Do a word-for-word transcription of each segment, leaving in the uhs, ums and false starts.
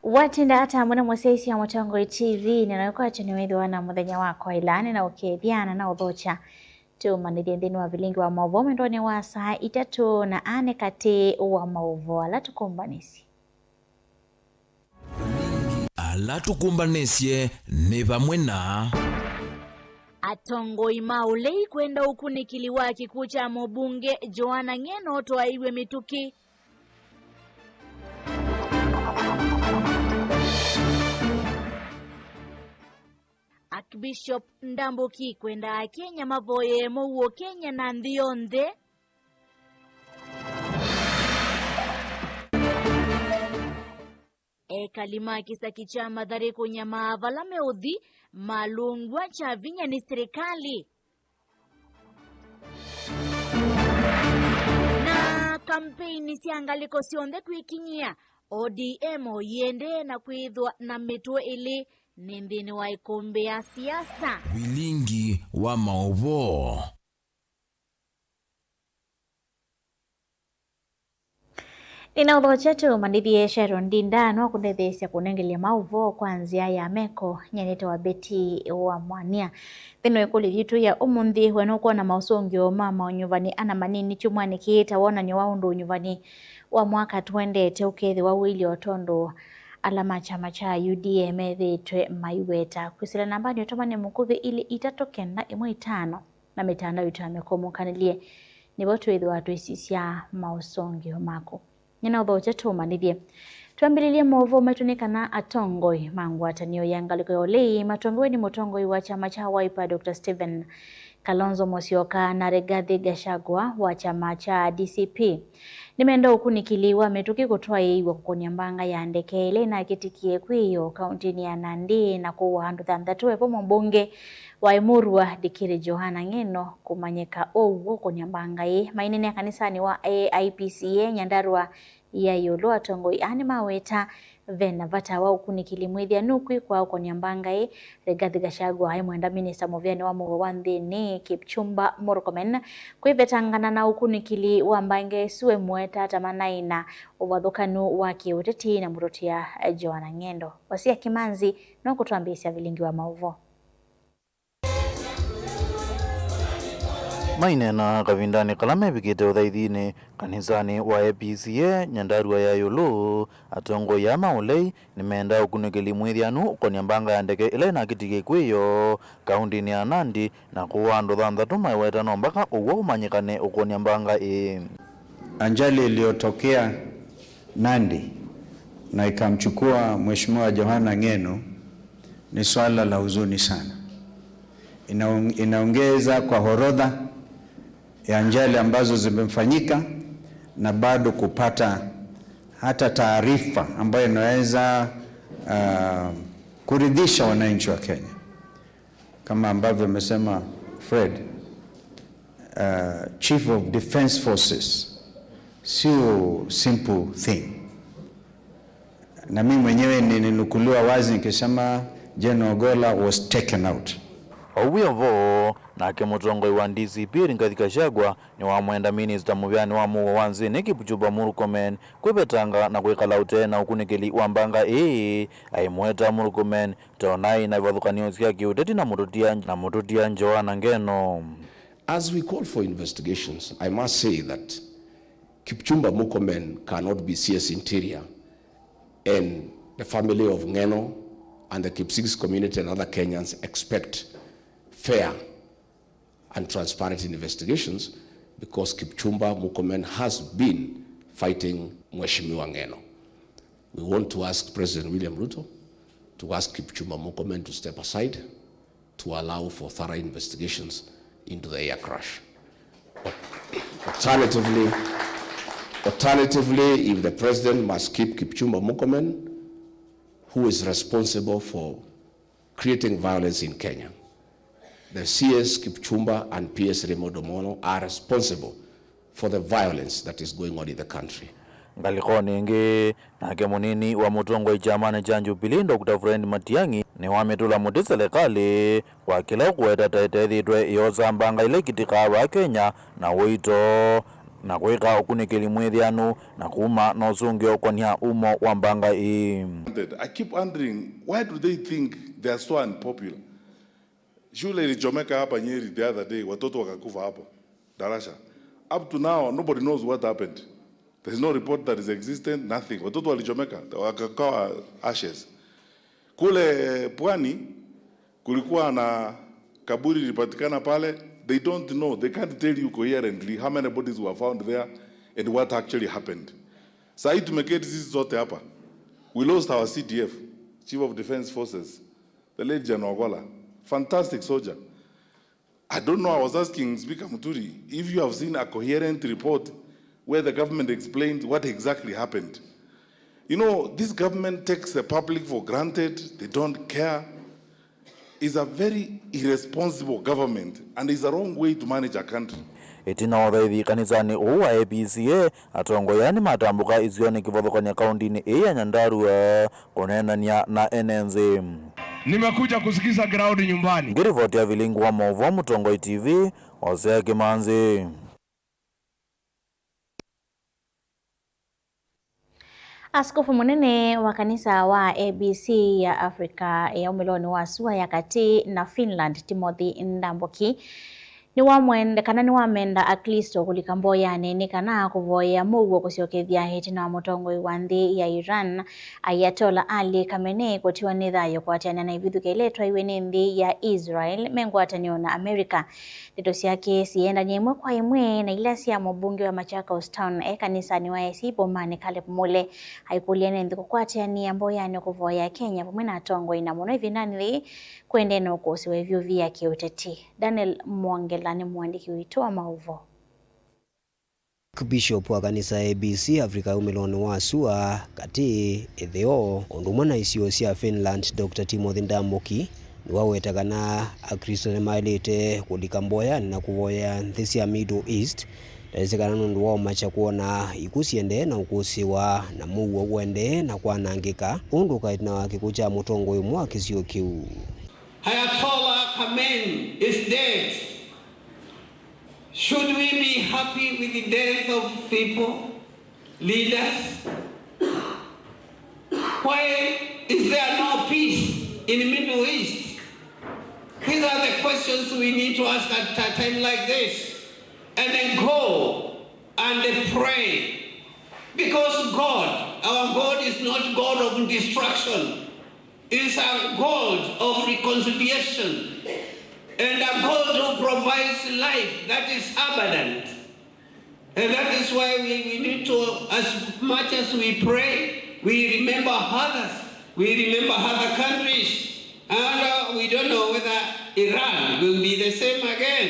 Watinda ata mũno mũsyaĩĩsya Mũtongoi T V, nĩnakwatyo nĩwĩthĩwa na mũthenya wa kwaĩla, nĩnaũkethya na naũthokya. Tũmanĩthye nthĩnĩ wa vilingi wa maũvoo mwendonĩ wa saa itatũ na ane katĩ wa maũvoo ala tũkũmbanĩsye. Ala tũkũmbanĩsye nĩ vamwe na atongoi ma ũlei kwenda ũkunĩkĩli wa kĩkw'ũ kya mũmbunge Joanna Ng'eno ũtwaĩiwe mĩtũkĩ. Archbishop Ndambuki kwenda Akenya mavoyee mũuo Kenya na nthĩ yonthe. Ekali ma kĩsaki kya Mathare kũnyamaa vala meũthi malũngw'a kya vinya nĩ silikalĩ. Na kampeini sya ngalĩko syonthe kwĩkinyĩa, O D M o iendee na kwĩthwa na mĩtwe ĩlĩ nĩ nthĩnĩ wa ĩkũmbĩ ya siasa. Vilingi wa maũvoo. Nĩnaũthokya tũmanĩthye Sharon Ndinda no kũndetheesya kũnengelya maũvoo kwa nzĩa ya meko. Nyie nĩtawa Betty wa Mwania. Nthĩnĩ wa ĩkũlyo yitũ ya ũmũnthĩ, we nũkwona maũsũngĩo ma maũnyuvani ana manini kyumwanĩ kĩĩ ta wonany'o wa ũndũ ũnyuvani wa mwaka tũendete ũkethĩwa ũilyĩ o tondũ ala ma kyama kya U D A methĩĩtwe maiweta? Kwĩsĩla nambanĩ ũtũmane mũkuvĩ ilĩ itatũ kenda ĩmwe itano na mĩtandao itũ ya mĩkũmũkanĩlye, nĩvo twĩthĩwa twĩsisya maũsũngĩo maku. Nĩnaũthokya tũmanĩthye. Twambĩlĩlye maũvoo maitũ nĩ kana atongoi ma ngwatanĩo ya ngalĩko ya ũlei matongoew'e nĩ mũtongoi wa kyama kya Wiper, Doctor Stephen Kalonzo Musyoka, na Rigathi Gachagua wa kyama kya D C P nĩmenda ũkunĩkĩli wa mĩtũkĩ kũtwaĩĩw'a kũkũnĩa mbanga ya ndeke ĩla ĩnakĩtĩkie kwĩyoo kaũntĩnĩ ya Nandi na kũua andũ thanthatũ, evo mũmbunge wa Emurua Dikirĩ Johana Ng'eno kũmanyĩka ũw'o kũkũnĩa mbanga ĩĩ. Maineenea kanisanĩ wa A I P C A Nyandarua ya ĩũlũ, atongoi aa nĩmaweta ve na vata wa ũkunĩkĩli mwĩthĩanu kwĩkwa ũkũnĩa mbanga ĩĩ. Rigathi Gachagua aĩ mwenda minista mũvĩanĩ wa mũuo wa nthĩnĩ Kipchumba Murkomen kwĩvetangana na ũkunĩkĩli wa mbanga ĩsu, emũweta ta manaĩ na ũvathũkanu wa kĩũteti na mũtũtia Johana Ng'endo. Osia Kimanzi no kũtwambĩĩsya vilingi wa maũvoo. Maineena kavindanĩ kala mevikĩte ũthaithinĩ kanisanĩ wa A P C A Nyandarua ya ĩũlũ, atongoi aa ma ũlei nĩmendaa ũkunĩkĩli mwĩthĩanu ũkony'a mbanga ya ndeke ĩla ĩnakĩtĩkie kwĩyoo kaũntĩnĩ ya Nandi na kũua andũ thanthatũ, maiweta no mbaka ũw'o ũmanyĩkane ũkony'a mbanga ĩĩ. Ajali iliyotokea Nandi na ikamchukua Mheshimiwa Johana Ng'eno ni swala la huzuni sana. Inaong-, inaongeza kwa orodha ya ajali ambazo zimefanyika na bado kupata hata taarifa ambayo inaweza, ah, kuridhisha wananchi wa Kenya. Kama ambavyo amesema Fred, uh, Chief of Defense Forces, sio simple thing. Na mimi mwenyewe nilinukuliwa wazi nikisema General Ogolla was taken out. O wĩ o vo, nake mũtongoi wa D C P Rigathi Gachagua nĩwamwenda minista mũvĩanĩ wa mũuo wa nthĩnĩ Kipchumba Murkomen kwĩvetanga na kwĩkala ũtee na ũkunĩkĩli wa mbanga ĩĩ, aimweta Murkomen ta ũnaĩ na ivathũkany'o sya kĩũteti na mũtũtia, na mũtũtia Johana Ng'eno. As we call for investigations, I must say that Kipchumba Murkomen cannot be C S Interior and the family of Ng'eno and the Kipsigis community and other Kenyans expect fair and transparent investigations because Kipchumba Murkomen has been fighting Mheshimiwa Ng'eno. We want to ask President William Ruto to ask Kipchumba Murkomen to step aside to allow for thorough investigations into the air crash. Alternatively, alternatively, if the president must keep Kipchumba Murkomen, who is responsible for creating violence in Kenya. The C S Kipchumba and P S Raymond Omolo are responsible for the violence that is going on in the country. Ngalĩkonĩ ĩngĩ, nake mũnini wa mũtongoi kyamanĩ kya Jubilee, Doctor Fred Matiang'i, nĩwamĩtũla mũtĩ selekalĩ kwa kĩla ũkũweta ta ĩtethĩtwe ĩyosa mbanga ila ikitĩkaa vaa Kenya na ũito. na kwĩka ũkunĩkĩli mwĩthĩanu na kuma na ũsũngĩo ũkonia umo wa mbanga ĩĩ. I keep wondering, why do they think they are so unpopular? Shule ilichomeka hapa Nyeri the other day, watoto wakakufa hapo darasa. Up to now, nobody knows what happened. There is no report that is existent, nothing. Watoto walichomeka, wakakawa ashes. Kule pwani, kulikuwa na kaburi lilipatikana pale, they don't know, they can't tell you coherently how many bodies were found there and what actually happened. Saa hii tumeketi sisi zote hapa. We lost our C D F, Chief of Defense Forces, the late General Ogola. Fantastic soldier. I don't know, I was asking Speaker Muturi if you have seen a coherent report where the government explains what exactly happened. You know, this government takes the public for granted, they don't care. Is a very irresponsible government and is a wrong way to manage a country. Ĩtina wa ũthaithi kanisanĩ ũũ wa A B C A, atongoi aa nĩmatambũka isionĩ kĩvathũkany'a kaũndinĩ ĩĩ ya Nyandarua kũneenany'a na ene nthĩ. Nimekuja kusikiza ground nyumbani. Ngĩrivoti ya vilingi wa maũvoo Mũtongoi T V, Hosea Kĩmanzi. Askofu mũnene wa kanisa wa A B C ya Africa ya ũmĩlonĩ wa sua ya katĩ na Finland, Timothy Ndambuki, nĩwamwenda kana nĩwamenda Aklĩsto kũlika mboyanĩ nĩ kana kũvoyea mũuo kũsyokethya ĩtina wa mũtongoi wa nthĩ ya Iran, Ayatollah Ali Khamenei, kũtiwa nĩ thayũ kũatĩanĩa na ĩvithũkyo ĩla ĩtwaiwe nĩ nthĩ ya Israel me ngwatanĩo na America. Ndeto syake siendany'a ĩmwe kwa ĩmwe na ila sya mũmbunge wa Machakos Town e kanisanĩ wa A C Bomani, Caleb Mule, aikũlya ene nthĩ kũkwatĩanĩa mboyanĩ kũvoya Kenya vamwe na atongoi, na mũno ĩvindanĩ yĩĩ kũendee na ũkũsĩ wa ĩvyũvi ya kĩũteti. Daniel Mwongela nĩ mũandĩki witũ wa maũvoo. Bishop wa kanisa ya A B C Africa ya ũmĩlonĩ wa sua katĩ, ĩtheo, ũndũ ũmwe na isio sya Finland, Doctor Timothy Ndambuki, nĩwaweta kana Aklĩsto nĩmaĩlĩte kũlika mboyanĩ na kũvoyea nthĩ sya Middle East, ndasĩ kana nũndũ wa ũmakya kwona ikw'ũ siendee na ũkũsĩwa na mũuo ũendee na kwanangĩka, ũndũ ũkaĩ ĩtina wa kĩkw'ũ kya mũtongoi ũmwe wa kĩsio kĩu. Ayatollah Khamenei is dead. Should we be happy with the death of people, leaders? Why is there no peace in the Middle East? These are the questions we need to ask at a time like this. And then go and pray. Because God, our God is not God of destruction. Is a God of reconciliation and a God who provides life that is abundant. And that is why we, we need to, as much as we pray, we remember others, we remember other countries, and uh, we don't know whether Iran will be the same again.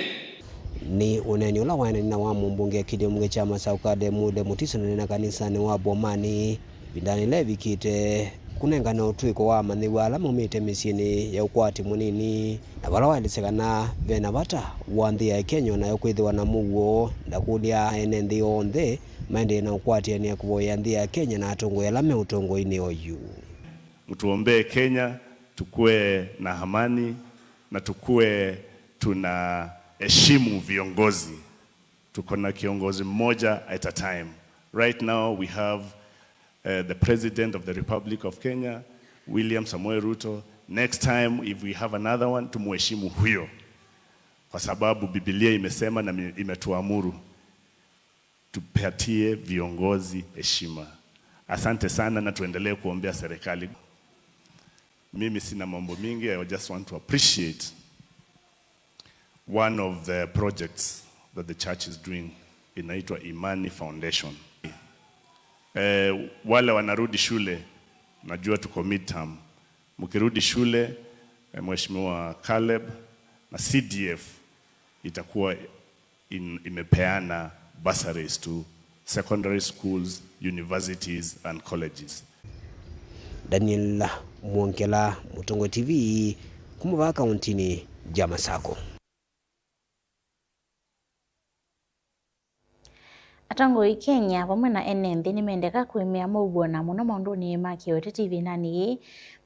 Nĩ ũneeni ũla waenanie na wa mũmbunge kĩlĩo mbunge kya Masaku Caleb Mule Mutiso nene na kanisanĩ wa Bomani ĩvindanĩ yĩla ĩvikĩte, kũnengane ũtw'ĩko wa amanyĩw'a ala maumĩte mĩsyĩnĩ ya ũkwati mũnini, na vala waelesya kana ve na vata wa nthĩ ya Kenya o nayo kwĩthĩwa na mũuo, ndakũlya ene nthĩ onthe maendee na ũkwatĩanĩa kũvoyea nthĩ ya Kenya na atongoi ala me ũtongoinĩ oyu. Mtuombee Kenya, tukue na amani na tukue tunaheshimu viongozi. Tuko na kiongozi mmoja at a time. Right now we have uh, the President of the Republic of Kenya, William Samoei Ruto. Next time if we have another one, tumuheshimu huyo, kwa sababu Biblia imesema na imetuamuru tupatie viongozi heshima. Asante sana na tuendelee kuombea serikali. Mimi sina mambo mingi, I just want to appreciate one of the projects that the church is doing, inaitwa Imani Foundation. Eh, wale wanarudi shule, najua tuko midterm. Mkirudi shule, eh, Mheshimiwa Caleb na C D F itakuwa in, imepeana bursaries to secondary schools, universities and colleges. Daniel Mwongela, Mũtongoi T V, kuma vaa kauntinĩ ya Masako. Atongoi Kenya vamwe na ene nthĩ nĩmendeka kũĩmĩa mũuo na mũno maũndũnĩ ma kĩũteti ĩvindanĩ yĩĩ,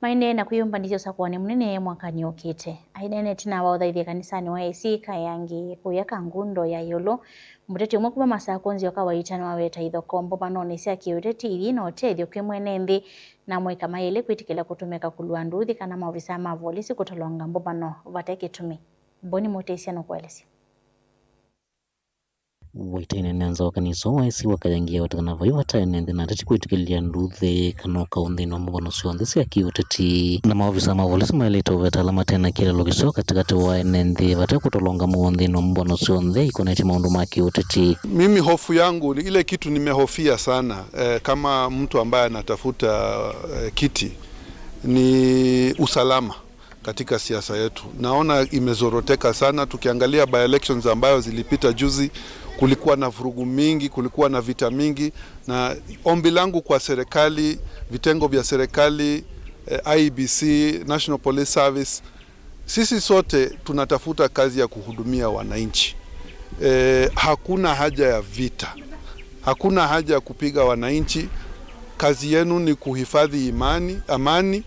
maendee na kwĩyũmbanĩsya ũsakũanĩ mũnene mwakanĩ ũkĩte. Aineena ĩtina wa ũthaithya kanisanĩ wa A C Kaĩangĩ kũya Kangundo ya ĩũlũ, mũteti ũmwe kuma Masakũ nzĩ wa kawaita nĩwaweta ithokoo mbũvanonĩ sya kĩũteti ithi na ũtethyo kwĩ mwene nthĩ na amũika mayĩle kwĩtĩkĩla kũtũmĩka kũlua nduthi kana maovisaa ma volisi kũtolonga mbũvano vate kĩtumi. Boni Mũtĩsya nũkũelesya. Waitaine na nza wa kanisa wa A C wa Kaĩangĩ awetekana vai vata ene nthĩ na ateti kwĩtĩkĩlya nduthi kana ũkau nthĩnĩ wa mbũvano syonthe sya kĩũteti. Na maovisa ma volisi maĩlĩte ũveta ala mate na kĩeleelo kĩseo katĩkatĩ wa ene nthĩ vate kũtolonga mũuo nthĩnĩ wa mbũvano syonthe ikonetye maũndũ ma kĩũteti. Mimi hofu yangu ni ile kitu nimehofia sana, eh, kama mtu ambaye anatafuta, eh, kiti, ni usalama katika siasa yetu. Naona imezoroteka sana. Tukiangalia by-elections ambayo zilipita juzi, kulikuwa na vurugu mingi, kulikuwa na vita mingi, na ombi langu kwa serikali, vitengo vya serikali, eh, I E B C, National Police Service, sisi sote tunatafuta kazi ya kuhudumia wananchi. Eh, hakuna haja ya vita. Hakuna haja ya kupiga wananchi. Kazi yenu ni kuhifadhi imani, amani.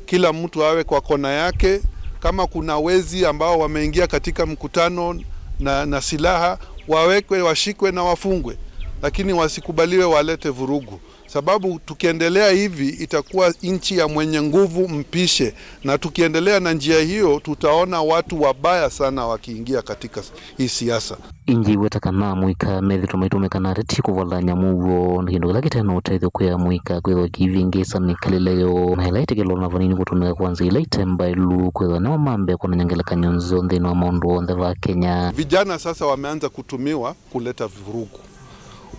Kila mtu awe kwa kona yake. Kama kuna wezi ambao wameingia katika mkutano na, na silaha, wawekwe, washikwe na wafungwe. Lakini wasikubaliwe walete vurugu. Sababu tukiendelea hivi, itakuwa nchi ya mwenye nguvu mpishe. Na tukiendelea na njia hiyo, tutaona watu wabaya sana wakiingia katika hii siasa. Ĩngĩ weta kana amũika methĩtwe maitũmĩka na ateti kũvalany'a mũuo nĩ kĩndũ kĩla kĩte na ũtethyo kwĩ amũika kwĩthwa kĩivĩngĩĩsa mĩkalĩle yoo, na ĩla ĩtĩkĩlwa na vanini kũtũmĩka kwa nzĩa ila ite mbaĩlu kwĩthwa nĩmo mambe kwonany'a ngelekany'o nzeo nthĩnĩ wa maũndũ onthe va Kenya. Vijana sasa wameanza kutumiwa kuleta vurugu.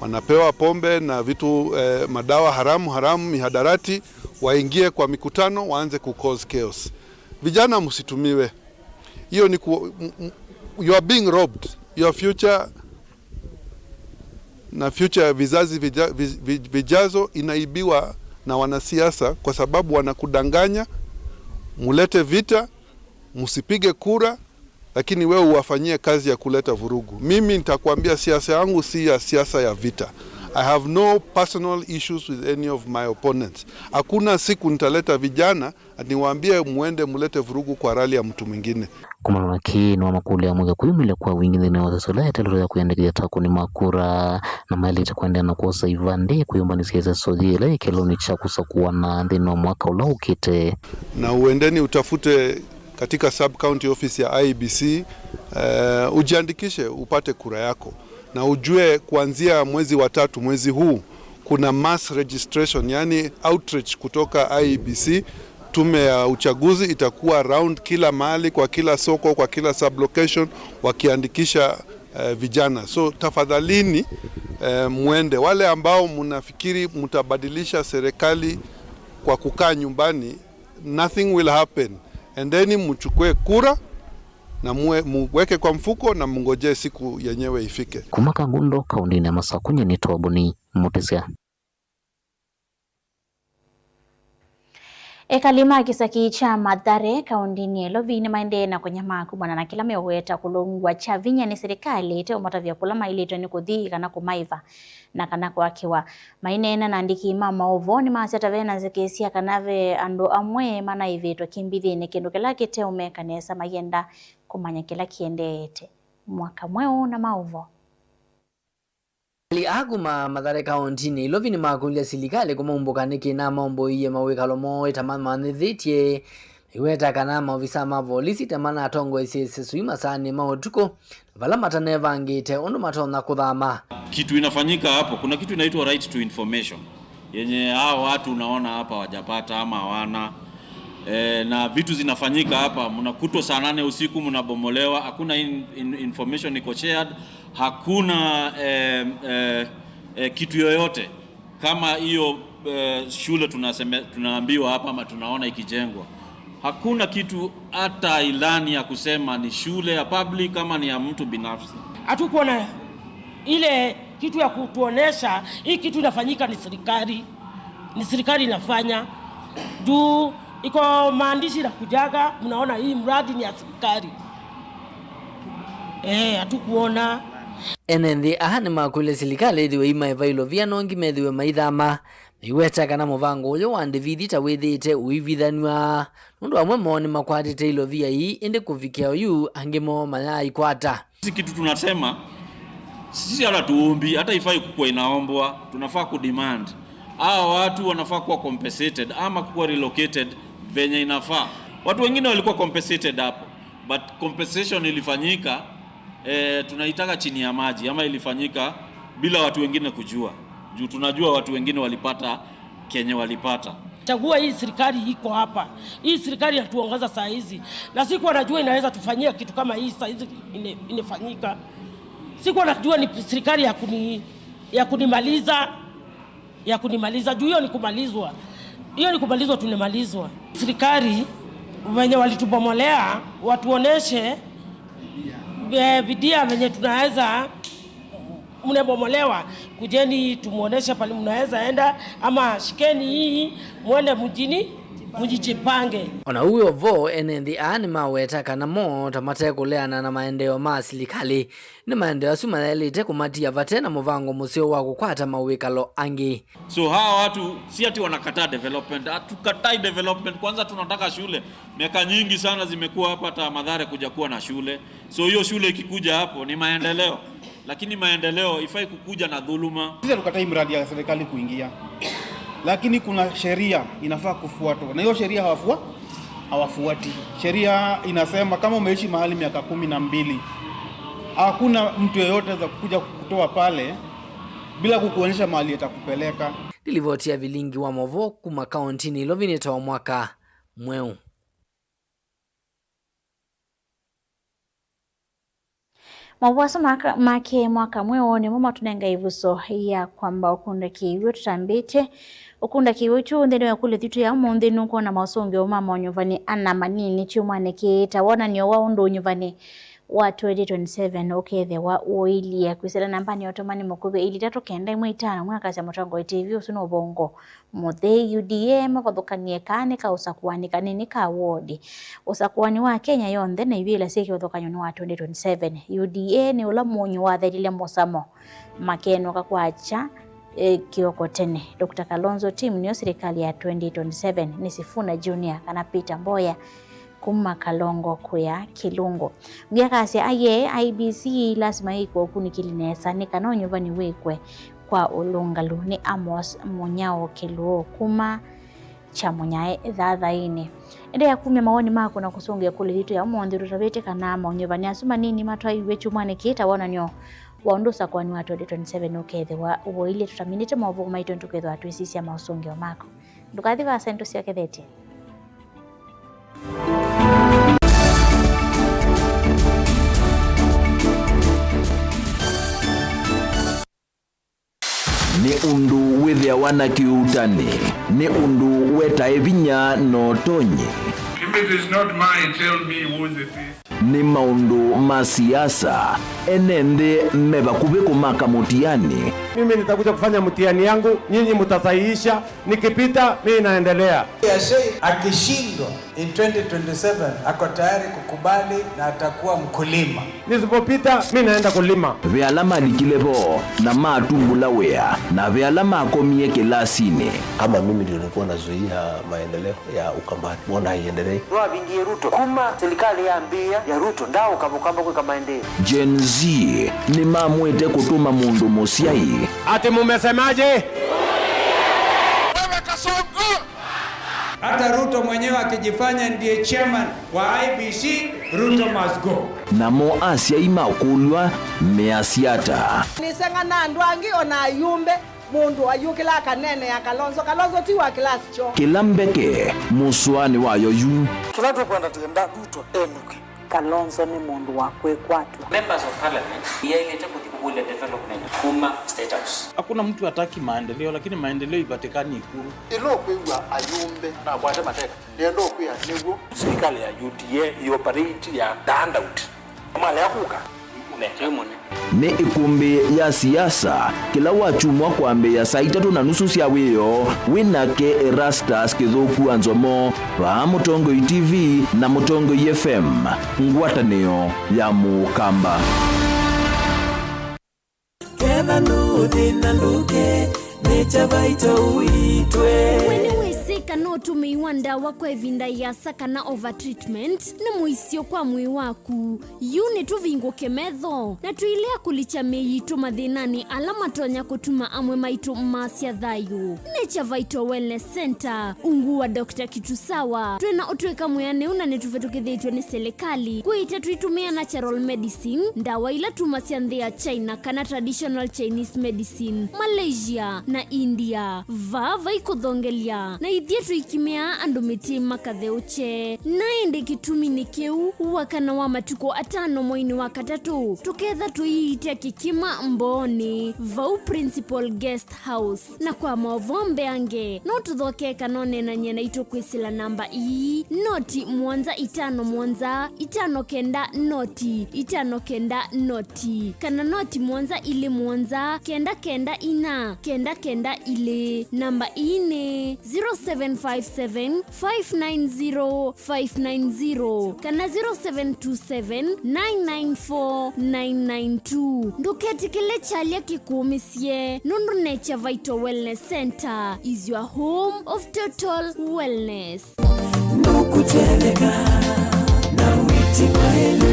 Wanapewa pombe na vitu, eh, madawa haramu haramu, mihadarati, waingie kwa mikutano, waanze ku cause chaos. Vijana msitumiwe. Hiyo ni ku-, m-, m-, you are being robbed. Your future na future ya vizazi vija-, vi-, vi-, vijazo inaibiwa na wanasiasa kwa sababu wanakudanganya, mulete vita, msipige kura, lakini wewe uwafanyie kazi ya kuleta vurugu. Mimi nitakwambia siasa yangu si ya siasa ya vita. I have no personal issues with any of my opponents. Hakuna siku nitaleta vijana ati niwaambie muende mulete vurugu kwa rally ya mtu mwingine. Kumana na kĩĩ, nĩwamakũlya amũika kwĩyumĩlya kwa wingĩ nthĩnĩ wa ĩseso ĩla yeteelwe ya kwĩyandĩkĩthya ta akũni ma kura, na maĩlĩte kũendeea na kwosa ivandĩ kwĩyũmbanĩsya ĩseso yĩĩ ĩla yĩ kĩlonĩ kya kũsakũana nthĩnĩ wa mwaka ũla ũkĩte. Na uendeni utafute katika sub county office ya I E B C, eh, ujiandikishe upate kura yako. Na ujue kuanzia mwezi wa tatu, mwezi huu, kuna mass registration, yani outreach kutoka I E B C, tume ya uchaguzi itakuwa around kila mahali, kwa kila soko, kwa kila sub location, wakiandikisha, eh, vijana. So tafadhalini, eh, mwende. Wale ambao mnafikiri mtabadilisha serikali kwa kukaa nyumbani, nothing will happen. Endeni mchukue kura na mwe-, muweke kwa mfuko na mngojee siku yenyewe ifike. Kuma Kangundo, kaũntĩnĩ ya Masakũ, nyie nĩtawa Boni Mũtĩsya. Ekali ma kĩsaki kya Mathare, kaũntĩnĩ ya Ĩlovi, nĩmaendee na kũnyamaa kumana na kĩla meũweta kũlũngw'a kya vinya nĩ silikalĩ ĩteũmatavya kũla maĩlĩtwe nĩ kũthi kana kũmaĩva na kana kwakĩwa. Maineena na andĩki ma maũvoo, nĩmasya ta ve na nzeke sya kana ve andũ amwe manaĩvĩtwe kĩmbithĩnĩ, kĩndũ kĩla kĩteũmeka nesa mayĩenda kũmanya kĩla kĩendeete. Mwaka mweũ na maũvoo. Ekali aa kuma Mathare kaũntĩnĩ Ĩlovi nĩmakũlya silikalĩ kũmaumbũka nĩkĩ namaomboie mawĩkalo moo ĩtamanthĩthĩtye. Maiweta kana maovisa ma volisi ta manatongoesye ĩseso yu masaanĩ ma ũtukũ, vala matanevangĩte ũndũ matonya kũthama. Kitu inafanyika hapo, kuna kitu inaitwa right to information, yenye hao watu unaona hapa hawajapata ama hawana. Eh, na vitu zinafanyika hapa, mnakutwa saa nane usiku mnabomolewa, hakuna in-, in-, information iko shared, hakuna, eh, eh, eh, kitu yoyote. Kama hiyo, eh, shule tunaseme-, tunaambiwa hapa ama tunaona ikijengwa, hakuna kitu, hata ilani ya kusema ni shule ya public ama ni ya mtu binafsi. Hatukuona ile kitu ya kutuonesha hii kitu inafanyika ni serikali, ni serikali inafanya. Juu iko maandishi na kujaga, mnaona hii mradi ni ya serikali. Eh, hatukuona. Ene nthĩ aa nĩmakũlya silikalĩ ĩthĩwe imaĩva ilovia nongi methĩwe maithama, maiweta kana mũvango ũyũ wa ndĩvithi ta wĩthĩĩte ũivithanw'a, nũndũ amwe moo nĩmakwatĩte ilovia ii, ĩndĩ kũvikĩa oyu angĩ moo mayaaĩkwata. Sisi kitu tunasema, sisi hata tuombi, hata ifai kukuwa inaombwa, tunafaa kudemand. Hawa watu wanafaa kuwa compensated ama kuwa relocated venye inafaa. Watu wengine walikuwa compensated hapo, but compensation ilifanyika, eh, tunaitaka chini ya maji ama ilifanyika bila watu wengine kujua. Juu tunajua watu wengine walipata kenye walipata. Chagua hii serikali iko hapa. Hii serikali inatuongoza saa hizi. Na sikuwa najua inaweza tufanyia kitu kama hii saa hizi ine-, inafanyika. Sikuwa najua ni serikali ya kuni-, ya kunimaliza, ya kunimaliza. Juu hiyo ni kumalizwa. Hiyo ni kumalizwa, tunamalizwa. Serikali wenye walitubomolea, watuoneshe, eh, bidii venye tunaweza mnabomolewa, kujeni tumuoneshe pali mnaweza enda, ama shikeni hii, mwende mjini, mjijipange. Ona ũu wĩ o vo, ene nthĩ aa nĩmaweta kana mo ta mate kũleana na maendeeo ma silikalĩ, nĩ maendeeo asu mayaĩlĩte kũmatia vate na mũvango mũseo wa kũkwata mawĩkalo angĩ. So hawa watu si ati wanakataa development, hatukatai development, kwanza tunataka shule. Miaka nyingi sana zimekuwa hapa, hata Mathare kuja kuwa na shule. So hiyo shule ikikuja hapo ni maendeleo, lakini maendeleo ifai kukuja na dhuluma. Sisi hatukatai miradi ya serikali kuingia, lakini kuna sheria inafaa kufuatwa, na hiyo sheria hawafua-, hawafuati. Sheria inasema kama umeishi mahali miaka kumi na mbili, hakuna mtu yeyote za kukuja kukutoa pale bila kukuonyesha mahali atakupeleka. Nĩ livoti ya vilingi wa maũvoo kuma kauntinĩ ĩla ũvinĩte wa mwaka mweũ. Maũvoo asu maka-, make mwaka mweũ nĩmo matũnenga ĩvuso ya kwamba ũkunda kĩw'ũ tũtambĩte. Ũkunda kĩw'ũ kyu nthĩnĩ wa ĩkũlyo yitũ ya ũmũnthĩ nũkwona maũsũngĩo ma maũnyuvani ana manini kyumwanĩ kĩĩ ta wonany'o wa ũndũ ũnyuvani wa twenty twenty-seven ũkethĩwa ũilyĩ. Kwĩsĩla nambanĩ ya ũtũmani mũkuvĩ, ilĩ itatũ kenda ĩmwe itano, mwakasya Mũtongoi T V, ũsu nĩ ũvũngũ. Mũthei, U D A mavathũkanie kaanĩ ka ũsakũani kanini ka wodi. Ũsakũani wa Kenya yonthe na ivĩla syĩ kĩvathũkany'o nĩ wa twenty twenty-seven. U D A nĩ ũla mũnyũ wathelile mũsamo, makenũka kwakya, e, kĩoko tene. Doctor Kalonzo team nĩyo silikalĩ ya twenty twenty-seven, nĩ Sifuna Junior kana Peter Mboya kuma Kalongo kũya Kĩlungu. Ũngĩ akasya, aiee, I E B C lasima yĩkwe ũkunĩkĩli nesa nĩ kana ũnyuvani wĩkwe kwa ũlũngalu. Nĩ Amos Mũnyao Kĩlũũ kuma Kyamunyae Thathainĩ. Endeea kumya mawoni maku na kũsũngĩa ĩkũlyo yitũ ya ũmũnthĩ. Tũtavĩte kana maũnyuvani asu manini matwaiwe kyumwanĩ kĩĩ ta wonany'o wa ũndũ ũsakũani wa twenty twenty-seven ũkethĩwa ũilyĩ. Tũtaminĩte maũvoo maitũ nĩtũkethĩwa twĩsisya maũsũngĩo maku. Ndũkathi vaasa, nĩtũsyokethetye. Nĩ ũndũ wĩthĩawa na kĩuutani, nĩ ũndũ wetae vinya na ũtonyi. If it is not mine, tell me whose it is. Nĩ maũndũ ma siasa, ene nthĩ me vakuvĩ kũmaka mũtiani. Mimi nitakuja kufanya mtihani yangu, nyinyi mtasahihisha, nikipita, mimi naendelea. Yashei akishindwa in twenty twenty-seven, ako tayari kukubali na atakuwa mkulima. Nisipopita, mi naenda kulima. Ve ala malikile vo na matumbũla wĩa, na ve ala makomie kĩlasinĩ. Kama mimi ndio nilikuwa nazuia maendeleo ya Ukambani, mbona haiendelei? Nĩwavingie Ruto. Kuma serikali yambĩĩa ya Ruto, ndaũka Ũkamba kwĩka maendeeo. Gen Z nĩmamwĩte kũtũma mũndũ mũsyai. Ati mumesemaje? Wewe Kasongo! Hata Ruto mwenyewe akijifanya ndiye chairman wa I E B C, Ruto must go. Namo asyai makũlw'a measya ata? Nĩseng'ana andũ angĩ o na ayumbe, mũndũ ayũkĩla akaneenea Kalonzo. Kalonzo ti wa class kyoo. Kĩla mbeke mũsoanĩ wayo yu. Kĩla tũkwenda, twenda Ruto enũke. Kalonzo nĩ mũndũ wa kwĩkwatw'a. Members of Parliament yaĩlĩte kũthi kũkũlya development kuma State House. Hakuna mtu hataki maendeleo, lakini maendeleo ipatikani Ikulu. Ĩla ũkwĩw'a ayumbe nakwate mateka, nĩenda ũkwĩa nĩw'o. Serikali ya U D A ĩoperate ya the handout. Malea kũka, nĩ mũnene. Nĩ ĩkũmbĩ ya siasa, kĩla wakyumwa kwambĩĩa saa itatũ na nusu sya wĩoo, wĩ nake Erastus Kĩthũku wa Nzomo, vaa Mũtongoi T V na Mũtongoi F M, ngwatanĩo ya Mũkamba. Thĩna ndũke, Nature Vital ũitwe. We nĩwĩsĩ kana ũtũmĩi wa ndawa kwa ĩvinda ĩasa kana over treatment nĩ mũisyo kwa mwĩĩ waku? Yu nĩtũvingũke metho na tũilea kũlikya mĩĩ yitũ mathĩnanĩ ala matonya kũtuma amwe maitũ maasya thayũ. Nature Vital Wellness Center, ungu wa Doctor Kitusawa, twĩna ũtũĩka mwĩanĩu na nĩtũvĩtũkĩthĩtw'e nĩ silikalĩ. Kwĩĩte tũitũmĩa natural medicine, ndawa ila tumasya nthĩ ya China kana traditional Chinese medicine, Malaysia na India. Vaa vai kũthongelya, na ithyĩ tũikimĩaa andũ mĩtĩ makatheũkye. Na ĩndĩ kĩtumi nĩ kĩu, wakana wa matukũ atano mweinĩ wa katatũ, tũketha tũiitya kĩkima Mbooni, vau Principal Guest House. Na kwa maũvoo mbeange, no tũthokee kana ũneenany'e naitũ kwĩsĩla namba ii, noti mũonza itano mũonza, itano kenda noti, itano kenda noti, kana noti mũonza ilĩ mũonza, kenda kenda inya, kenda kenda ilĩ. Namba ii nĩ zero seven five seven, five nine zero, five nine zero, kana zero seven two seven, nine nine four, nine nine two. Ndũketĩkĩle kyalya kĩkũũmĩsye, nũndũ Nature Vital Wellness Center is your home of total wellness. Nũkũtetheka na wĩti maelu.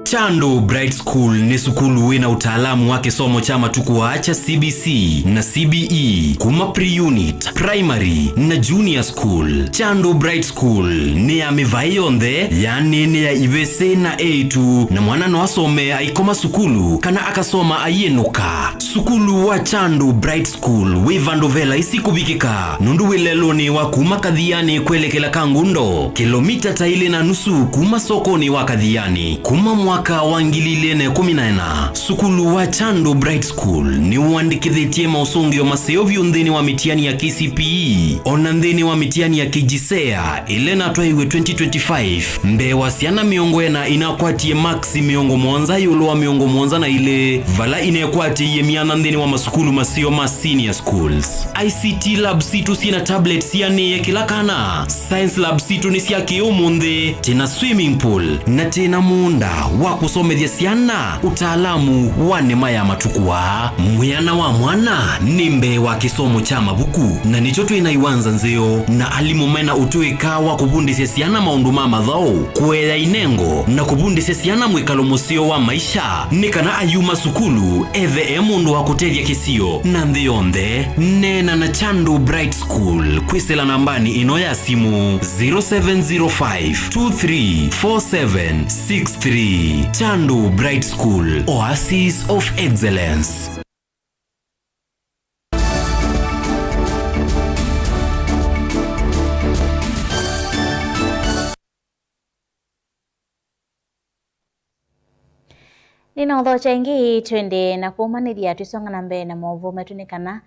Chandu Bright School nĩ sukulu wĩ na ũtaalamu wa kĩsomo kya matukũ aa kya C B C na C B E, kuma pre-unit, primary, na junior school. Chandu Bright School nĩ ya mĩvaĩ yonthe, yaani nĩ ya ivĩsĩ na eĩtu, na mwana no asome aikoma sukulu kana akasoma aiĩnũka. Sukulu wa Chandu Bright School wĩ vandũ ve laisi kũvikĩka, nũndũ wĩ lelũnĩ wa kuma Kathiani kwelekela Kangundo, kĩlomita ta ilĩ na nusu kuma sokonĩ wa Kathiani. Kuma mwaka wa ngili ilĩ na ĩkũmi na ĩna, sukulu wa Chandu Bright School nĩwandĩkĩthĩtye maũsũngĩo maseo vyũ nthĩnĩ wa mĩtiani ya K C P E, o na nthĩnĩ wa mĩtiani ya K J S E A, ĩla ĩnatwaiwe twenty twenty-five, mbee wa syana mĩongo ĩna inakwatie maksi mĩongo mũonza ĩũlũ wa mĩongo mũonza na ilĩ, vala inekwatĩie myanya nthĩnĩ wa masukulu maseo ma senior schools. I C T lab sitũ syĩ na tablets sianĩe kĩla kana. Science lab sitũ nĩ sya kĩ-ũmũnthĩ, twĩ na swimming pool, na twĩ na mũũnda wa kũsomethya syana ũtaalamu wa nĩma ya matukũ aa. Mwĩana wa mwana nĩ mbee wa kĩsomo kya mavuku, na nĩkyo twĩ na iwanza nzeo na alimũ me na ũtũĩka wa kũvundĩsya syana maũndũ ma mathaũ, kũea inengo, na kũvundĩsya syana mwĩkalo mũseo wa maisha, nĩ kana ayuma sukulu ethe e mũndũ wa kũtethya kĩsio na nthĩ yonthe. Neena na Chandu Bright School kwĩsĩla nambanĩ ĩno ya simũ, zero seven zero five two three four seven six three. Chandu Bright School, Oasis of Excellence. Nĩnaũthokya ĩngĩ, twende na kũmanĩthya twĩsonga na mbee na maũvoo maitũ nĩ kana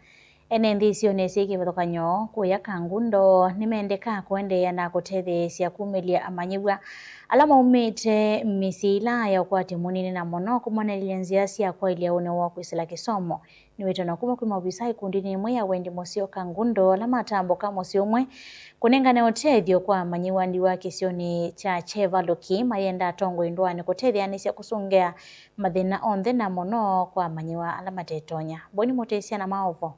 ene nthĩ isionĩ syĩ kĩvathũkany'o kũya Kangundo nĩmendeka kũendeea na kũtetheesya kumĩlya amanyĩw'a ala maumĩte mĩsyĩ ila ya ũkwati mũnini na mũno kũmanĩlya nzĩa sya kwaĩlya ũnĩ woo kwĩsĩla kĩsomo. Nĩwĩtano kuma kwĩ maovisa ikundinĩ ĩmwe ya wendi mũseo Kangundo ala matambũka mũsyĩ ũmwe kũnengane ũtethyo kwa amanyĩw'a ndiwa kĩsionĩ kya Chevaluki mayenda atongoi ndũanĩ kũtetheanĩsya kũsũngĩa mathĩna onthe na mũno kwa amanyĩw'a ala matetonya. Boni mũtĩsya na maovo.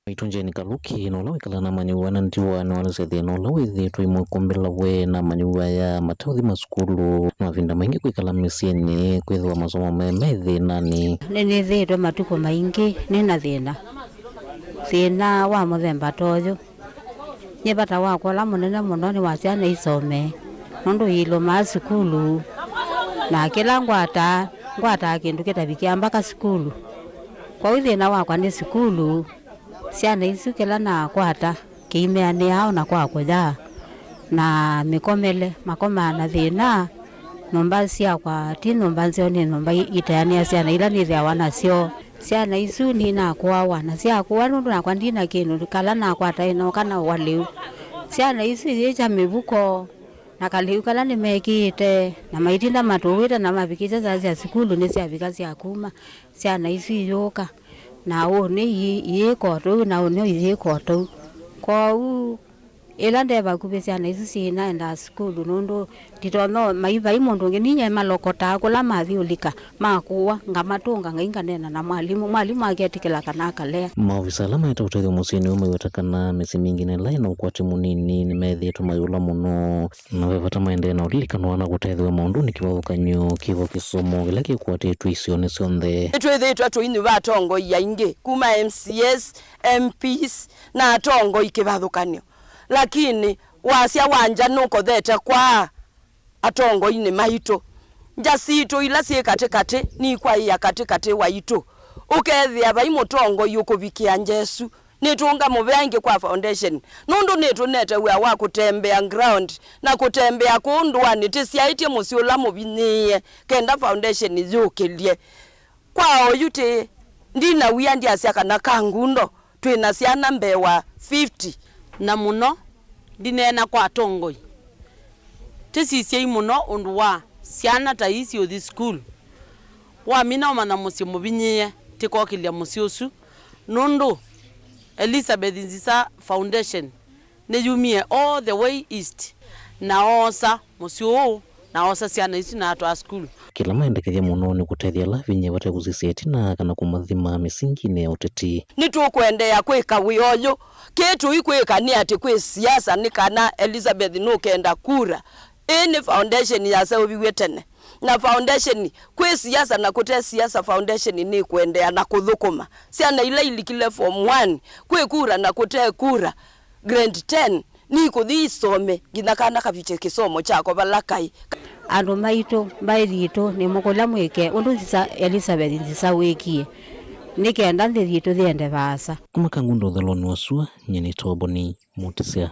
Maitũ Jane Kaluki, na ũla wĩkala na amanyĩw'a na ndiwa, nĩwaelesya thĩna ũla wĩthĩĩtwe imwe kũmbĩla we na amanyĩw'a aya mataũthi masukulu, na mavinda maingĩ kwĩkala mĩsyĩnĩ, kwĩthĩwa masomo me me thĩnanĩ. Nĩnĩthĩĩtwe matukũ maingĩ nĩ na thĩna, thĩna wa mũthemba ta ũyũ. Nyie vata wakwa ũla mũnene mũno nĩ wa syana isome, nũndũ iilumaa sukulu, na kĩla ngwataa, ngwataa kĩndũ kĩtavikĩa mbaka sukulu. Kwoou thĩna wakwa nĩ sukulu, syana isu kĩla nakwata kĩimeanĩaa o na kwa kũya, na mĩkomele, makomaa na thĩna. Nyũmba syakwa ti nyũmba nzeo, nĩ nyũmba iteanĩa syana ila nĩthĩawa nasyo. Syana isu ninakũawa, na syakũwa nũndũ nakwa ndina kĩndũ, kala nakwata ĩnoka na ũa lĩu. Syana isu iyĩkya mĩvuko na kalĩu kala nĩmekĩĩte, na maitinda matũwĩte, na mavikĩsya saa sya sukulu nĩsyavika sya kuma, syana isu iyũka, na ũnĩ ii-, iyĩka o tũu, na ũnĩ iyĩka o tũu. Kwoou Ĩla nde vakuvĩ syana isu syĩnaendaa sukulu, nũndũ nditonya mai vai mũndũ ũngĩ, ninyie malokotaa kũla mathi ũlika, makũwa, ngamatũnga, ngai nganeena na mwalimũ, mwalimũ aketĩkĩla kana akalea. Maovisa ala maete ũtethyo mũsyĩnĩ ũũ maiweta kana mĩsyĩ mingĩ na ĩla ĩna ũkwati mũnini nĩmethĩĩtwe mayũla mũno, na ve vata maendee na ũlilikanwa na kũtethw'a maũndũnĩ kĩvathũkany'o kĩvo kĩsomo kĩla kĩkwatĩtwe isionĩ syonthe. Nĩtwĩthĩĩtwe tũinyuva atongoi aingĩ kuma M C As, M Ps na atongoi kĩvathũkany'o, lakini wasya wa ngya nũkothete kwa atongoinĩ maitũ. Ngya sitũ ila syĩ katĩkatĩ nikwaĩa katĩkatĩ waitũ, ũkethĩa vai mũtongoi ũkũvikĩa ngya ĩsu. Nĩtũngamũvea ĩngĩ kwa foundation, nũndũ nĩtũnete wĩa wa kũtembea ground na kũtembea kũũ ndũanĩ tĩsyaĩtye mũsyĩ ũla mũvinyĩĩe kenda foundation yũkĩlye. Kwa oyu tĩ ndina wia ndyasya kana Kangundo twĩ na syana mbee wa fifty. Na mũno ndineena kwa atongoi, tĩsisyei mũno ũndũ wa syana ta ii syũthi sukulu. Wamina ũmanya mũsyĩ mũvinyĩĩe, tĩkokĩlya mũsyĩ ũsu, nũndũ Elizabeth Nzisa Foundation nĩyumie all the way east, na oosa mũsyĩ ũũ, na oosa syana isu na atwaa sukulu. Kĩla maendekethya mũno nĩ kũtethya ala avinyĩe vate kũsisya ĩtina kana kũmathima mĩsinginĩ ya ũteti. Nĩtũkũendeea kwĩka wĩa ũyũ. Kĩĩ tũikwĩka nĩ atĩ kwĩ siasa nĩ kana Elizabeth nũkenda kura. Ĩĩ nĩ foundation yaseũviw'e tene. Na foundation, kwĩ siasa na kũte siasa, foundation nĩkũendeea na kũthũkũma. Syana ila ilikile form one, kwĩ kura na kũte kura, grade ten, nikũthi isome nginya kana kavikye kĩsomo kyako vala kaĩ. Andũ maitũ, mbaĩ yitũ, nĩmũkũlya mwĩke ũndũ Nzisa, Elizabeth Nzisa wĩkie, nĩ kenda nthĩ yitũ yĩende vaasa. Kuma Kangundo ũthelonĩ wa sua, nyie nĩ Toboni Mũtĩsya.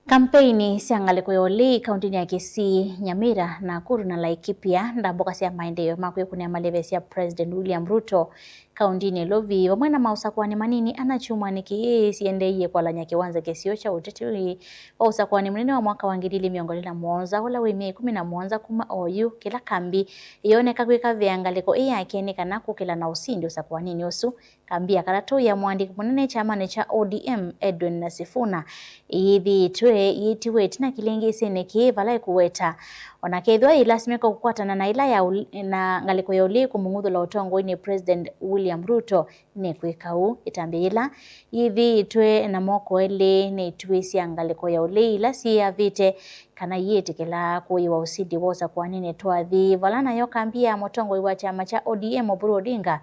Kampeini sya ngalĩko ya ũlei kauntinĩ ya Kisii, Nyamira, Nakuru na Laikipia, ndambũka sya maendeeo ma kwĩkũnĩa malĩve sya President William Ruto kauntinĩ Lovi, vamwe na maũsakũani manini ana kyumwanĩ kĩĩ, siendeeie kwalany'a kĩwanza kĩseo kya ũteti wa ũsakũani mũnene wa mwaka wa ngili ili mĩongo ĩlĩ na mũonza, ũla wĩ myei ĩkũmi na mũonza kuma oyu, kĩla kambi ĩyoneka kwĩkavĩa ngalĩko ĩĩ yake nĩ kana kũkĩla na ũsindi ũsakũaninĩ ũsu. Kambi ya katatũ ya mũandĩki mũnene kyamanĩ kya O D M, Edwin Sifuna, ĩyĩthĩĩtwe yĩtiwe ĩtina kĩlĩngĩsĩnĩ kĩĩ vala ĩkũweta, o na kethĩwa yĩlasimĩka kũkwatana na ĩla ya ũl-, na ngalĩko ya ũlei kũmũng'uthũla ũtongoinĩ President William Ruto, nĩkwĩka ũu. Ĩtambya yĩla yĩthĩĩtwe na moko elĩ nĩituĩsya ngalĩko ya ũlei ila syĩavĩte kana iyĩtĩkĩla kũĩwa ũsindi wa ũsakũaninĩ twathi, vala nayo kambi ya mũtongoi wa kyama kya O D M Oburu Odinga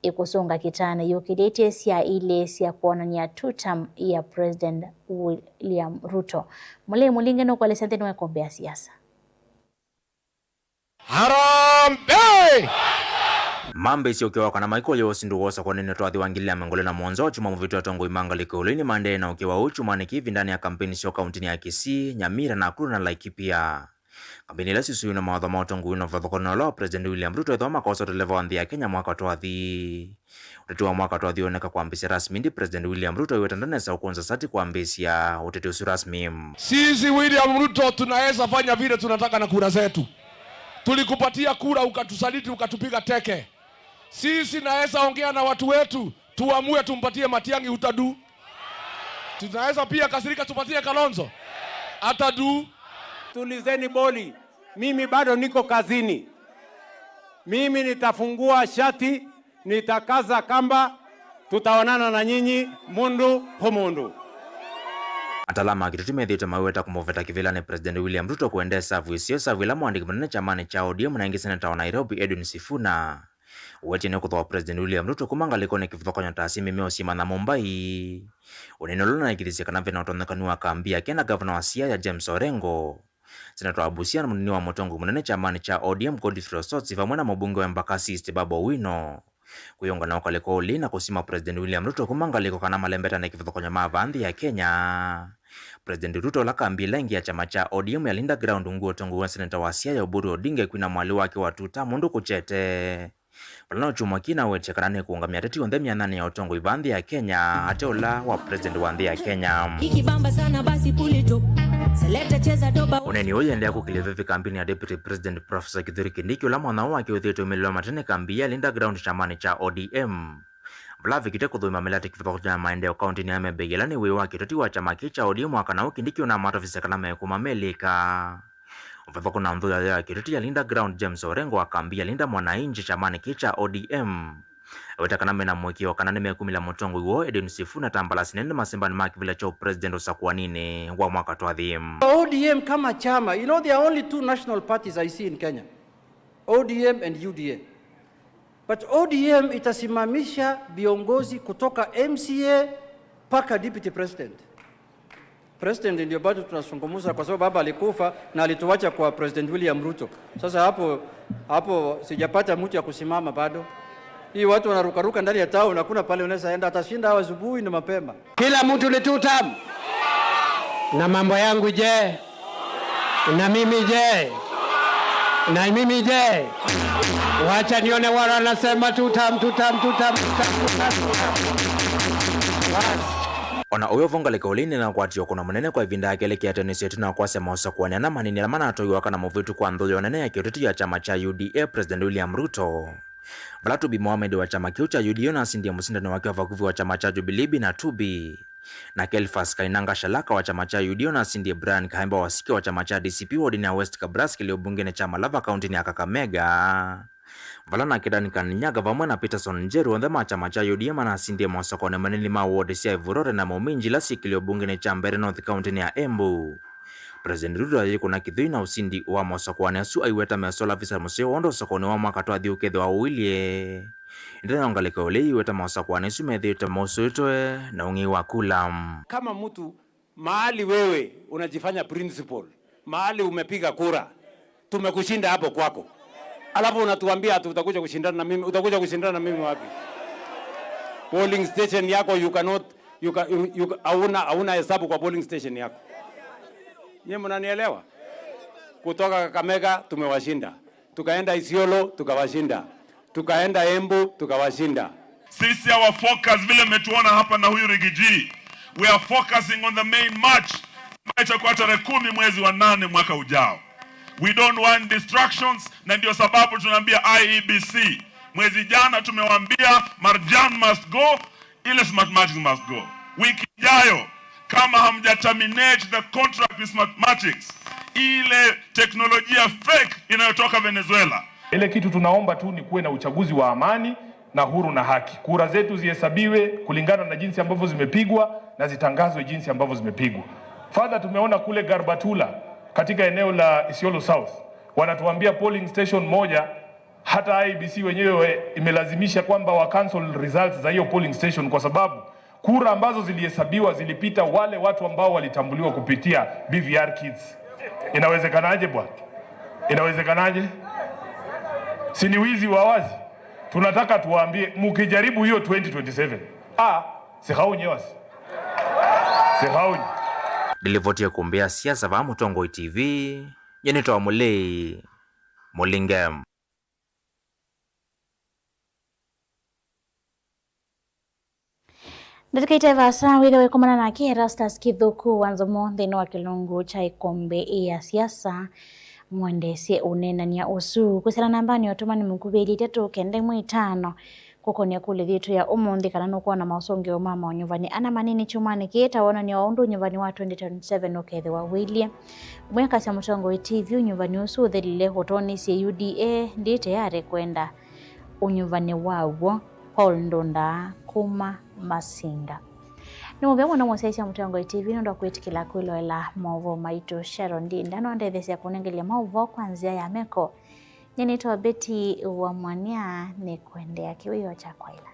ĩkũsũnga kĩtana yũkĩlĩtye sya ilĩ sya kwonany'a two term ya President William Ruto. Mũlei Mũlinge nũkũelesya nthĩnĩ wa ĩkombe ya siasa. Harambee! Mambĩĩsye ũkĩa wa kana maikũlya ũsindi wa ũsakũaninĩ twathi wa ngili ya mĩongo ĩlĩ na mũonza wa kyumwa mũvĩtu, atongoi ma ngalĩko ya ũlei nĩmaendee na ũkĩa wa ũu kyumwanĩ kĩĩ ĩvindanĩ ya kampeini syoo kauntinĩ ya Kisii, Nyamira, Nakuru na Laikipia. Kambeini ila syusũiwe na mawatho ma ũtongoi na ũvathũkany'o ũla wa President William Ruto ethĩwa makosa ũteleva wa nthĩ ya Kenya mwaka twathi. Ũteti wa mwaka twathi wĩoneka kwambĩĩsya rasmi, ĩndĩ President William Ruto aiweta ndanesa ũkũnza sati kwambĩĩsya ũteti ũsu rasmi. Sisi William Ruto tunaweza fanya vile tunataka na kura zetu. Tulikupatia kura, ukatusaliti, ukatupiga teke. Sisi naweza ongea na watu wetu, tuamue tumpatie Matiang'i, utadu. Tunaweza pia kasirika tupatie Kalonzo, atadu. Tulizeni boli, mimi bado niko kazini. Mimi nitafungua shati, nitakaza kamba, tutaonana na nyinyi mundu kwa mundu. Atala ma kĩteti methĩĩtwe maiweta kũmũveta kĩvĩlanĩ President William Ruto kũendee savu ĩseo, savu ĩla mũandĩki mũnene kyamanĩ kya O D M na ĩngĩ seneta wa Nairobi Edwin Sifuna ũwetie nĩ kũthooa President William Ruto kuma ngalĩkonĩ kĩvathũkany'o ta asyai mĩmeo syĩmanya Mumbai. Ũnene ũla ũnanĩkĩthisye kana ve na ũtonyekanu wa kambi yake na ngavana wa Siaya James Orengo, seneta wa Busia na mũnini wa mũtongoi mũnene kyamanĩ kya O D M Godfrey Osotsi, vamwe na mũmbunge wa Embakasi East Babu Owino kwĩyũngana ũkalĩko ũlĩ na kũsima President William Ruto kuma ngalĩko kana malembetane kĩvathũkany'o ma vaa nthĩ ya Kenya. President Ruto, ũla kambi ĩla ĩngĩ ya kyama kya O D M ya Linda Ground ungu wa ũtongoi wa seneta wa Siaya Oburu Odinga ĩkwina mwalĩ wake wa two term ũndũ kũkyete, vala no kyumwa kĩĩ nawetye kana nĩkũũngamya ateti onthe myanyanĩ ya ũtongoi vaa nthĩ ya Kenya, ate ũla wa president wa nthĩ ya Kenya. Ikibamba sana basi pull it up. Selector cheza doba. Ũneeni ũyũ ũyĩendeea kũkĩlya veve kambiini ya Deputy President Professor Kithure Kindiki, ũla mwanya wake ũthĩĩtwe ũmĩlĩlwa matene kambi ya Linda Ground kyamanĩ kya O D M. Vala avikĩte kũthũima mĩlatĩ kĩvathũkany'o ya maendeeo kaũntĩnĩ ya Mebei, ĩla nĩ wĩĩ wa kĩteti wa kyama kĩĩ kya O D M wa kana ũũ Kindiki ona amatavĩsya kana mekũmamĩlĩka. Ũvathũku na nthũ yayo ya kĩteti ya Linda Ground, James Orengo wa kambi ya Linda Mwananchi kyamanĩ kĩĩ kya O D M, aweta kana mena mũĩkĩĩo kana nĩmekumĩlya mũtongoi woo Edwin Sifuna ta mbalasi nene masembanĩ ma kĩvĩla kya ũpresident ũsakũaninĩ wa mwaka twathi. O D M kama chama, you know, there are only two national parties I see in Kenya, O D M and U D A. But O D M itasimamisha viongozi kutoka M C A mpaka deputy president. President ndio bado tunazungumza kwa sababu baba alikufa na alituacha kwa President William Ruto. Sasa hapo, hapo sijapata mtu ya kusimama bado. Hii watu wanarukaruka ndani ya town, hakuna pale unaweza enda, atashinda hawa asubuhi na mapema. Kila mtu ni two term. Na mambo yangu je? Na mimi je? Na mimi je? Wacha nione wala anasema two term, two term, two term, two term, two term, two term. Bas. Ona ũyũ vo ngalĩko ũlĩ nĩnakwatĩe ũkũno mũnene kwa ĩvinda ya kelĩ kĩatĩanĩsyo ĩtina wa kwasya maũsakũani ana manini ala manatũiwa kana mũvĩtu kwa nthũ yo nene ya kĩũteti ya kyama kya U D A, President William Ruto. Vala Tubi Mohamed wa kyama kĩu kya U D A ũnasindie mũsindani wake wa vakuvĩ wa kyama kya Jubilee, Bina Tubi, nake Elfas Kainanga Shalaka wa kyama kya U D A ũnasindie Brian Kahemba Wasike wa kyama kya D C P wodinĩ ya West Kabras kĩlĩ ũmbungenĩ kya Malava kaũntĩnĩ ya Kakamega. Vala nake Dan Kanyaga vamwe na Peterson Njeru onthe ma kyama kya U D A manasindie maũsakũani manini ma wodi sya Ivurore na Muminji ila syĩ kĩlĩ ũmbungenĩ kya Mbeere North kaũntĩnĩ ya Embu. President Ruto ayĩkũna kĩthũi na ũsindi wa maũsakũani asu aiweta mesola visa mũseo wondũ ũsakũani wa mwaka twathi ũkethĩwa ũilyĩ. Ĩndĩ nayo ngalĩko ĩla ĩiweta maũsakũani asu methĩĩtwe mausũĩtwe na ũng'ei wa kula. Kama mtu mahali wewe unajifanya principal, mahali umepiga kura, tumekushinda hapo kwako, alafu unatuambia ati utakuja kushindana na mimi. Utakuja kushindana na mimi wapi? Polling station yako, you cannot, you ca-, you, you, hauna, hauna hesabu kwa polling station yako. Nyie mnanielewa? Kutoka Kakamega tumewashinda, tukaenda Isiolo tukawashinda, tukaenda Embu tukawashinda. Sisi, our focus, vile mmetuona hapa na huyu Rigiji, we are focusing on the main march ambayo itakuwa tarehe kumi mwezi wa nane mwaka ujao. We don't want distractions, na ndio sababu tunaambia I E B C. Mwezi jana tumewaambia Marjan must go, ile Smartmatic must go. Wiki ijayo, kama hamja terminate the contract with Smartmatic, ile teknolojia fake inayotoka Venezuela. Ile kitu tunaomba tu ni kuwe na uchaguzi wa amani na huru na haki. Kura zetu zihesabiwe kulingana na jinsi ambavyo zimepigwa na zitangazwe jinsi ambavyo zimepigwa. Further, tumeona kule Garbatula katika eneo la Isiolo South, wanatuambia polling station moja, hata I E B C wenyewe imelazimisha kwamba wa cancel results za hiyo polling station kwa sababu kura ambazo zilihesabiwa zilipita wale watu ambao walitambuliwa kupitia B V R kits. Inawezekanaje bwana? Inawezekanaje? Si ni wizi wa wazi? Tunataka tuwaambie, mkijaribu hiyo twenty twenty-seven, ah, sikaunye wasi. Sikaunye. Ndilivotie kumbia siasa va Mũtongoi T V, nyenĩtwa Mũlei Mũlinge. Ndatĩka ite vaasa wĩthĩwe kũmana nake Erastus Kĩthũku wa Nzomo nthĩnĩ wa kĩlungu kya ĩkombe ya siasa. Mwendeesye ũneenany'a ũsu kwĩsĩla nambanĩ ya ũtũmani mũkuvĩ ilĩ itatũ kenda ĩmwe itano kũkonĩa kũlĩthya ĩtũ ya ũmũnthĩ kana nũkwona maũsũngĩo ma maũnyuvani ana manini kyumwanĩ kĩĩ ta wonany'o wa ũndũ ũnyuvani wa twenty twenty-seven ũkethĩwa ũilyĩ. Mwĩakasya Mũtongoi T V, ũnyuvani ũsu ũthelile ũtonisye U D A ndĩ tayarĩ kwenda ũnyuvani waw'o. Paul Ndunda kuma Masinga. Nĩ mũvea mũno mũsyaĩĩsya Mũtongoi T V nũndũ wa kwĩtĩkĩla kwĩloela maũvoo maitũ. Sharon Ndinda nwandetheesya kũnengelya maũvoo kwa nzĩa ya meko. Nyie nĩtawa Betty wa Mwania, nĩkũendeea kĩwĩoo kya kwaĩla.